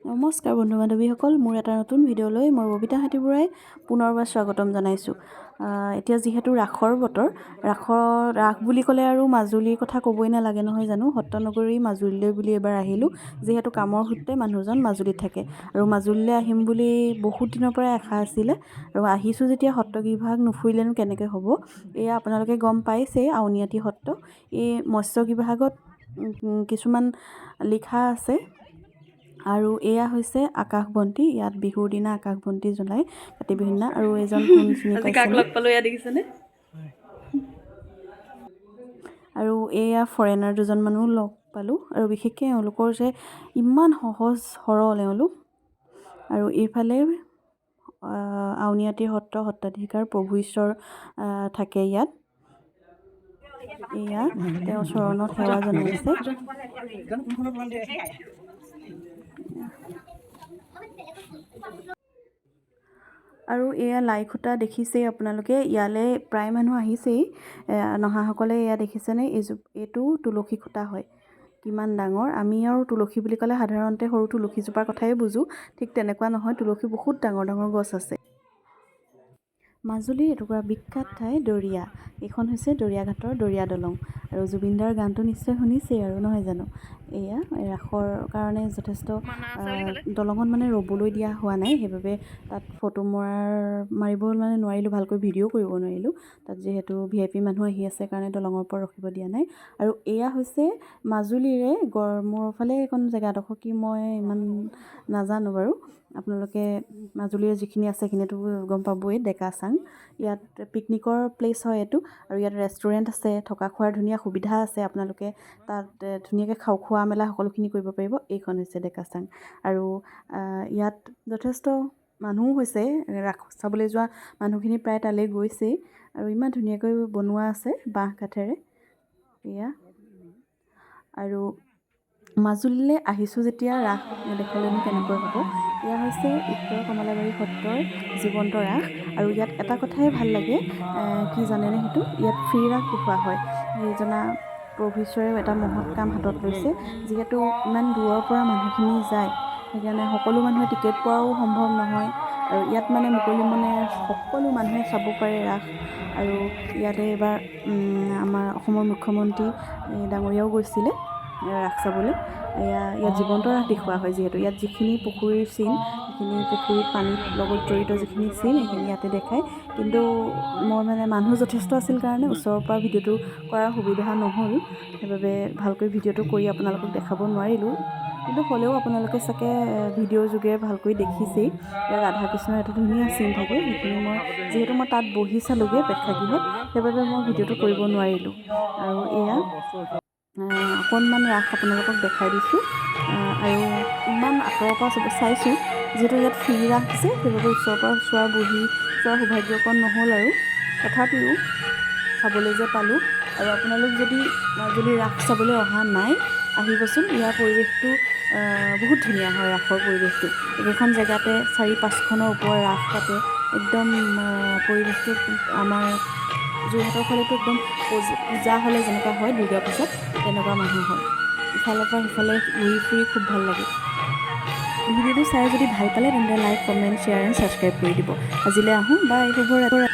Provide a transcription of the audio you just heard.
নমস্কাৰ বন্ধু বান্ধৱীসকল, মোৰ এটা নতুন ভিডিঅ'লৈ মই ববিতা হাতীবৰাই পুনৰবাৰ স্বাগতম জনাইছোঁ। এতিয়া যিহেতু ৰাসৰ বতৰ, ৰাস বুলি ক'লে আৰু মাজুলীৰ কথা ক'বই নালাগে, নহয় জানো? সত্ৰনগৰী মাজুলীলৈ বুলি এবাৰ আহিলোঁ। যিহেতু কামৰ সূত্ৰে মানুহজন মাজুলীত থাকে আৰু মাজুলীলৈ আহিম বুলি বহুত দিনৰ পৰাই আশা আছিলে আৰু আহিছোঁ যেতিয়া সত্ৰকেইভাগ নুফুৰিলেনো কেনেকৈ হ'ব? এয়া আপোনালোকে গম পাইছেই, আউনীআটী সত্ৰ। এই মৎস্য বিভাগত কিছুমান লিখা আছে। আৰু এয়া হৈছে আকাশ বন্তি। ইয়াত বিহুৰ দিনা আকাশ বন্তি জ্বলায়, কাতি বিহুৰ দিনা। আৰু এজন কোন চিনি আজি কাক পাইছেনে? লগ পালোঁ এয়া দেখিছেনে? আৰু এয়া ফৰেনাৰ দুজনমানো লগ পালোঁ। আৰু বিশেষকৈ এওঁলোকৰ যে ইমান সহজ সৰল এওঁলোক। আৰু এইফালে আউনীআটী সত্ৰ সত্ৰাধিকাৰ প্ৰভু ঈশ্বৰ থাকে ইয়াত। এয়া তেওঁ চৰণত সেৱা জনাইছে। আৰু এয়া লাইখুঁটা দেখিছেই আপোনালোকে। ইয়ালৈ প্ৰায় মানুহ আহিছেই, নহাসকলে এয়া দেখিছেনে? এইটো তুলসী খুঁটা হয়, কিমান ডাঙৰ! আমি আৰু তুলসী বুলি ক'লে সাধাৰণতে সৰু তুলসীজোপাৰ কথাই বুজোঁ। ঠিক তেনেকুৱা নহয়, তুলসী বহুত ডাঙৰ ডাঙৰ গছ আছে। মাজুলীৰ এটুকুৰা বিখ্যাত ঠাই দৰিয়া। এইখন হৈছে দৰিয়াঘাটৰ দৰিয়া দলং। আৰু জুবিনদাৰ গানটো নিশ্চয় শুনিছেই আৰু, নহয় জানো? এয়া ৰাসৰ কাৰণে যথেষ্ট দলঙত মানে ৰ'বলৈ দিয়া হোৱা নাই, সেইবাবে তাত ফটো মাৰিব মানে নোৱাৰিলোঁ, ভালকৈ ভিডিঅ' কৰিব নোৱাৰিলোঁ। তাত যিহেতু ভিআইপি মানুহ আহি আছে কাৰণে দলঙৰ ওপৰত ৰখিব দিয়া নাই। আৰু এয়া হৈছে মাজুলীৰে গড়মূৰৰ ফালে। এইকণ জেগাডোখৰ কি মই ইমান নাজানো বাৰু। আপোনালোকে মাজুলীৰ যিখিনি আছে সেইখিনিতো গম পাবই। ডেকা চাং, ইয়াত পিকনিকৰ প্লেচ হয় এইটো। আৰু ইয়াত ৰেষ্টুৰেণ্ট আছে, থকা খোৱাৰ ধুনীয়া সুবিধা আছে। আপোনালোকে তাত ধুনীয়াকৈ খোৱা মেলা সকলোখিনি কৰিব পাৰিব। এইখন হৈছে ডেকা চাং। আৰু ইয়াত যথেষ্ট মানুহো হৈছে। ৰাস চাবলৈ যোৱা মানুহখিনি প্ৰায় তালৈ গৈছেই। আৰু ইমান ধুনীয়াকৈ বনোৱা আছে বাঁহ কাঠেৰে এয়া। আৰু মাজুলীলৈ আহিছোঁ যেতিয়া ৰাস নেদেখালেনো কেনেকৈ হ'ব? এয়া হৈছে উত্তৰ কমলাবাৰী সত্ৰৰ জীৱন্ত ৰাস। আৰু ইয়াত এটা কথাই ভাল লাগে, কি জানেনে সেইটো? ইয়াত ফ্ৰী ৰাস দেখুওৱা হয়। সেইজনা প্ৰভু ঈশ্বৰেও এটা মহৎ কাম হাতত লৈছে। যিহেতু ইমান দূৰৰ পৰা মানুহখিনি যায়, সেইকাৰণে সকলো মানুহে টিকেট পোৱাও সম্ভৱ নহয়। আৰু ইয়াত মানে মুকলি মনে সকলো মানুহে চাব পাৰে ৰাস। আৰু ইয়াতে এইবাৰ আমাৰ অসমৰ মুখ্যমন্ত্ৰী ডাঙৰীয়াও গৈছিলে ৰাস চাবলৈ। এয়া ইয়াত জীৱন্ত ৰাস দেখুওৱা হয়। যিহেতু ইয়াত যিখিনি পুখুৰীৰ চিন, সেইখিনি পুখুৰীত পানীৰ লগত জড়িত যিখিনি চিন, সেইখিনি ইয়াতে দেখায়। কিন্তু মই মানে মানুহ যথেষ্ট আছিল কাৰণে ওচৰৰ পৰা ভিডিঅ'টো কৰাৰ সুবিধা নহ'ল, সেইবাবে ভালকৈ ভিডিঅ'টো কৰি আপোনালোকক দেখাব নোৱাৰিলোঁ। কিন্তু হ'লেও আপোনালোকে চাগে ভিডিঅ'ৰ যোগেৰে ভালকৈ দেখিছেই। ইয়াত ৰাধা কৃষ্ণৰ এটা ধুনীয়া চিন থাকে। সেইখিনি মই যিহেতু মই তাত বহি চালোঁগৈ প্ৰেক্ষাগৃহত, সেইবাবে মই ভিডিঅ'টো কৰিব নোৱাৰিলোঁ। আৰু এয়া অকণমান ৰাস আপোনালোকক দেখাই দিছোঁ। আৰু ইমান আঁতৰৰ পৰা চাইছোঁ, যিহেতু ইয়াত ফ্ৰী ৰাস দিছে, সেইবাবে ওচৰৰ পৰা চোৱাৰ, বহি চোৱাৰ সৌভাগ্য অকণ নহ'ল। আৰু তথাপিও চাবলৈ যে পালোঁ। আৰু আপোনালোক যদি মাজুলীৰ ৰাস চাবলৈ অহা নাই, আহিবচোন। ইয়াৰ পৰিৱেশটো বহুত ধুনীয়া হয়। ৰাসৰ পৰিৱেশটো একেখন জেগাতে চাৰি পাঁচখনৰ ওপৰত ৰাস পাতে। একদম পৰিৱেশটো আমাৰ যোৰহাটৰ ফালেতো একদম পূজা হ'লে যেনেকুৱা হয়, দুৰ্গা পূজাত তেনেকুৱা মানুহ হয়। ইফালৰ পৰা সিফালে ঘূৰি ফুৰি খুব ভাল লাগে। ভিডিঅ'টো চাই যদি ভাল পালে, তেন্তে like, comment, share and subscribe কৰি দিব। আজিলৈ আহোঁ, বাই, শুভৰাত্ৰি।